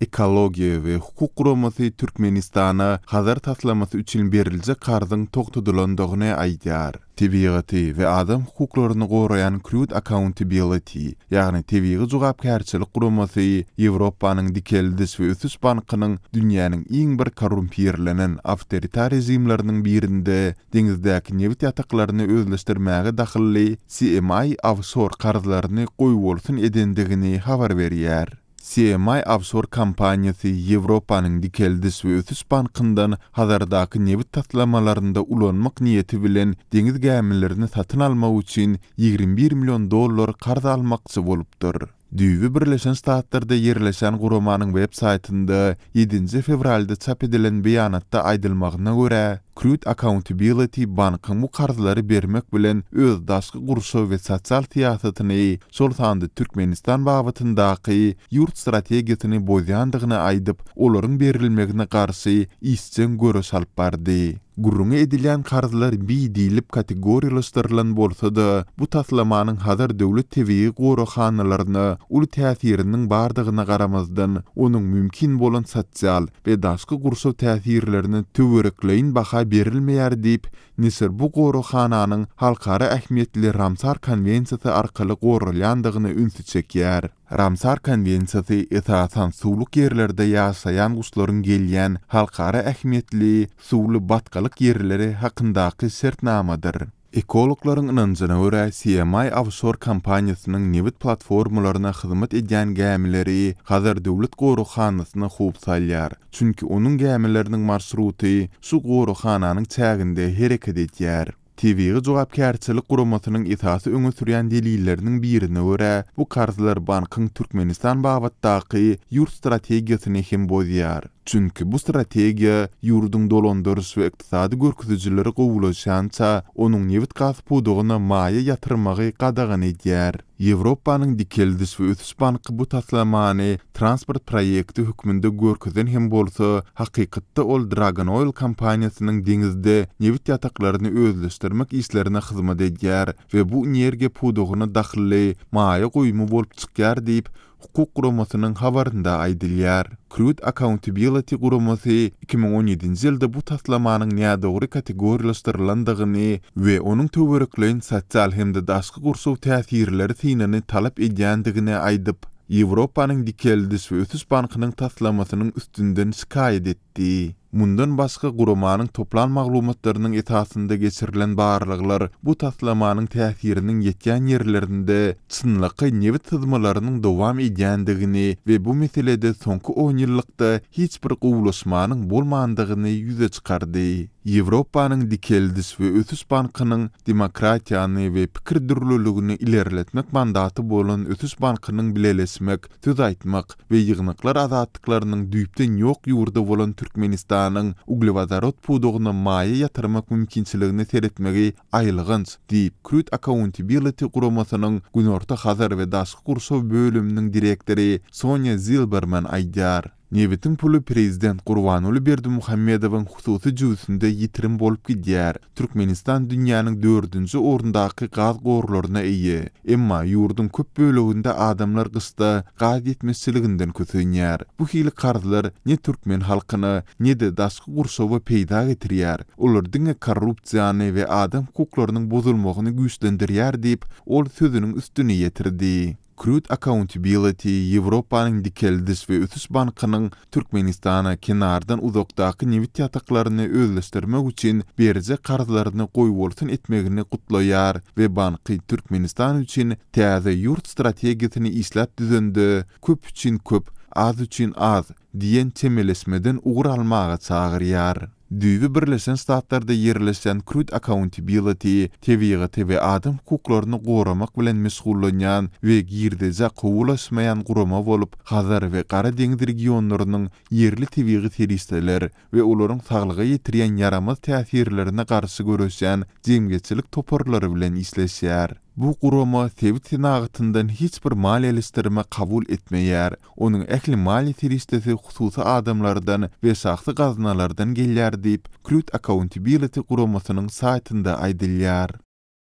Ekologiýa we hukuk guramasy Türkmenistana Hazar taslamasy üçin beriljek karzyň togtadylandygyny aýdýar. Tebigaty we adam hukuklaryny goraýan Crude Accountability, ýagny Tebigy jogapkärçilik guramasy Ýewropanyň Dikeldiş we ösüş bankynyň dünýäniň iň bir korrumpirlenen awtoritar režimleriniň birinde deňizdäki nebit ýataklaryny özleşdirmäge dahylly CMI Offshore karzlaryny goýbolsun edendigini habar berýär. CMI Offshore kompaniýasy Ýewropanyň Dikeldiş we ösüş bankyndan Hazardaky nebit taslamalarynda ulanmak niýeti bilen deňiz gämilerini satyn almak üçin 21 million dollar karz almakçy bolupdyr. Düýbi Birleşen Ştatlarda ýerleşen guramanyň web saýtynda ýedinji fewralda çap edilen beýanatda aýdylmagyna görä, Crude Accountability bankyň bu karzlary bermek bilen öz daşky gurşaw we sosial syýasatyny, şol sanda Türkmenistan babatyndaky ýurt strategiýasyny bozýandygyny aýdyp, olaryň berilmegine garşy işjeň göreş alyp bardy. Gürrüňi edilýän karzlar bi diýlip kategoriýalaşdyrylan bolsa-da, bu taslamanyň Hazar döwlet tebigy goraghanalaryna uly täsiriniň bardygyna garamazdan, onuň mümkin bolan sosial we daşky gurşaw täsirlerine töwerekleýin baha berilmeýär diýip, neşir bu goraghananyň halkara ähmiýetli Ramsar konwensiýasy arkaly goralýandygyna ünsi çekýär. Ramsar konwensiýasy esasan suwluk ýerlerde ýaşaýan guşlaryň gelýän halkara ähmiýetli suwly batgalyk ýerleri hakyndaky şertnamadyr. Ekologlaryň ynanjyna görä, CMI Offshore kompaniýasynyň nebit platformalaryna hyzmat edýän gämileri Hazar döwlet goraghanasyna howp salýar, çünki onuň gämileriniň marşruty şu goraghananyň çäginde hereket edýär. Tebigy jogapkärçilik guramasynyň esasy öňe sürýän delilleriniň birine görä, bu karzlar bankyň Türkmenistan babatdaky ýurt strategiýasyny hem bozýar. Çünki bu strategiýa ýurduň dolandyryş we ykdysady görkezijileri gowulaşýança, onuň nebit-gaz pudagyna maýa ýatyrmagy gadagan edýär. Ýewropanyň Dikeldiş we ösüş banky bu taslamany transport proýekti hökmünde görkezen hem bolsa, hakykatda ol Dragon Oil kompaniýasynyň deňizde nebit ýataklaryny özleşdirmek işlerine hyzmat edýär we bu energiýa pudagyna dahylly maýa goýumy bolup çykýar diýip, hukuk guramasynyň habarynda aýdylýar. Crude Accountability guramasy 2017-nji ýylda bu taslamanyň nädogry kategoriýalaşdyrylandygyny we onuň töwerekleýin sosial hem-de daşky gurşaw täsirleri synyny talap edýändigini aýdyp, Ýewropanyň Dikeldiş we ösüş bankynyň taslamasynyň üstünden şikaýat etdi. Mundan başga, guramanyň toplan maglumatlarynyň esasynda geçirilen barlaglar bu taslamanyň täsiriniň ýetýän ýerlerinde çynlakaý nebit syzmalarynyň dowam edýändigini we bu meselede soňky onýyllykda hiç bir gowulaşmanyň bolmandygyny ýüze çykardy. Ýewropanyň Dikeldiş we ösüş bankynyň demokratiýany we pikir dürlüligini ilerletmek mandaty bolan Ösüş bankynyň bileleşmek, söz aýtmak we ýygnaklar azatlyklarynyň düýpden ýok ýurdy bolan Türkmenistanyň uglewodorod pudagyna maýa ýatyrmak mümkinçiligine seretmegi aýylganç, diýip, Crude Accountability guramasynyň Günorta Hazar we daşky gurşaw bölüminiň direktory Sonýa Zilberman aýdýar. Nebitiň puly prezident Gurbanguly Berdimuhamedowyň hususy jübüsinde ýitirim bolup gidýär. Türkmenistan dünýäniň dördünji orundaky gaz gorlaryna eýe. Emma ýurduň köp böleginde adamlar gyşda gaz ýetmezçiliginden kösenýär. Bu hili karzlar ne türkmen halkyna, ne-de daşky gurşawa peýda getirýär. Olar diňe korrupsiýany we adam hukuklarynyň bozulmagyny güýçlendirýär diýip, ol sözüniň üstüni ýetirdi. Crude Accountability Ýewropanyň Dikeldiş we ösüş bankynyň Türkmenistana kenardan uzakdaky nebit ýataklaryny özleşdirmek üçin berjek karzlaryny goýbolsun etmegini gutlaýar we banky Türkmenistan üçin täze ýurt strategiýasyny işläp düzende köp üçin köp, az üçin az diýen çemeleşmeden ugur almaga çagyrýar. Düýbi Birleşen Ştatlarda ýerleşýän Crude Accountability tebigaty we adam hukuklaryny goramak bilen meşgullanýan we girdejä kowalaşmaýan gurama bolup, Hazar we Gara deňiz regionlarynyň ýerli tebigy serişdeler we olaryň saglyga ýetirýän ýaramaz täsirlerine garşy göreşýän jemgyýetçilik toparlary bilen işleşýär. Bu gurama sebit senagatyndan hiç bir maliýeleşdirme kabul etmeýär. Onuň ähli maliýe serişdesi hususy adamlardan we şahsy gaznalardan gelýär diýip, Crude Accountability guramasynyň saýtynda aýdylýar.